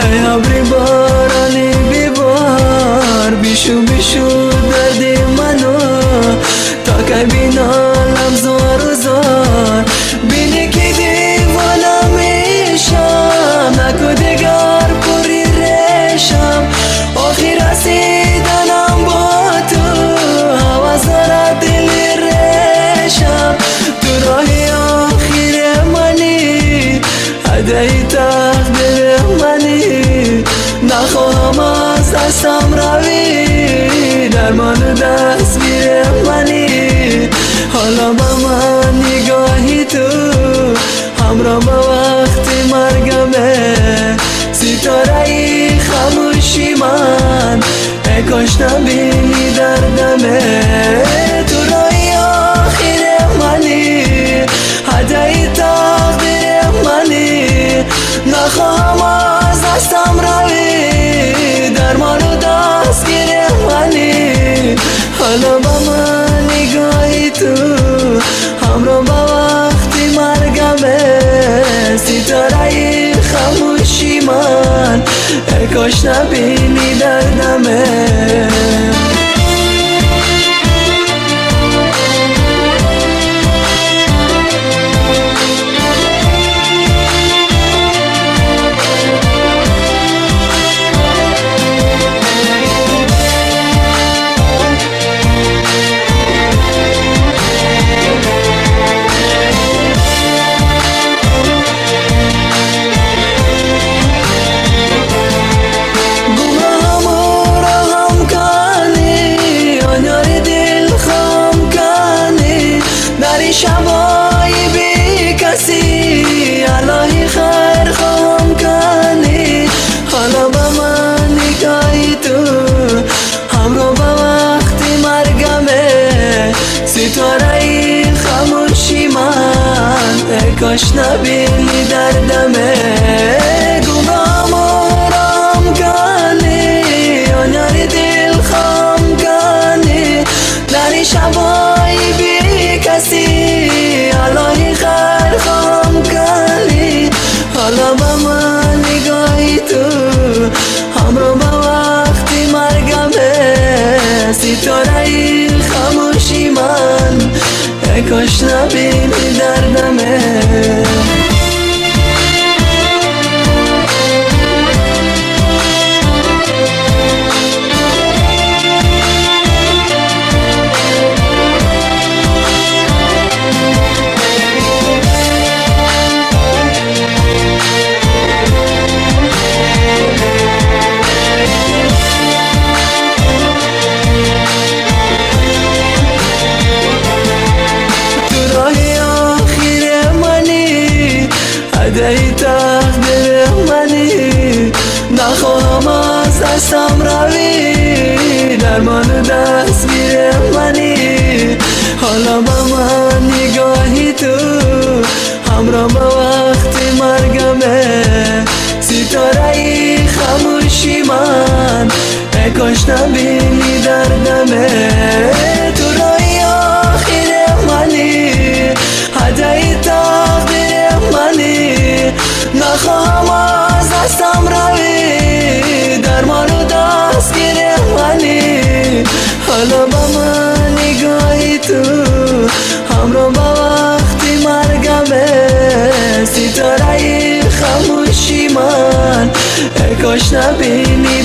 Эй абри борони бибор, бишу бишу дарди ману, то кай биналам зору зор. Бини ки девона мешам, наку дигар пури решам. Охир расиданам бо ту, ҳавас дорад дили решам. Ту роҳи охири мани, ҳадяи тақдири мани. Нахоҳам аз дастам равӣ, дармону дастгири мани. Ҳоло ба ман нигоҳи ту ҳамроҳ ба вақти маргаме. Ситораи хамӯши ман, эй кош набинӣ дардаме. Ту роҳи охири мани, ҳадяи тақдири мани. Нахоҳам аз дастам равӣ, дармону дастгири мани. Ҳоло ба ман нигоҳи ту ҳамроҳ ба вақти маргаме. Ситораи хамӯши ман, эй кош набинӣ дардаме. Гумроҳаму роҳам кани, он ёри дилхоҳам кани. Дар ин шабои бекасӣ Аллоҳи хайр хоҳам кани. Ҳоло ба ман нигоҳи ту ҳамроҳ ба вақти маргаме. Ситораи хамӯши ман, эй кош набинӣ дардаме. Гумроҳаму роҳам кани, он ёри дилхоҳам кани. Дар ин шабои бекасӣ Аллоҳи хайр хоҳам кани. Ҳоло ба ман нигоҳи ту ҳамроҳ ба вақти маргаме. Ситораи хамӯши ман, эй кош набинӣ дардаме. Ту роҳи охири мани, ҳадяи тақдири мани. Нахоҳам аз дастам равӣ, дармону дастгири мани. Ҳоло ба ман нигоҳи ту ҳамроҳ ба вақти маргаме. Ситораи хамӯши ман, эй кош набинӣ дардаме. Ту роҳи охири мани, ҳадяи тақдири мани. Нахоҳам аз дастам равӣ, дармону дастгири мани. Ҳоло ба ман нигоҳи ту ҳамроҳ ба вақти маргаме. Ситораи хамӯши ман, эй кош набинӣ.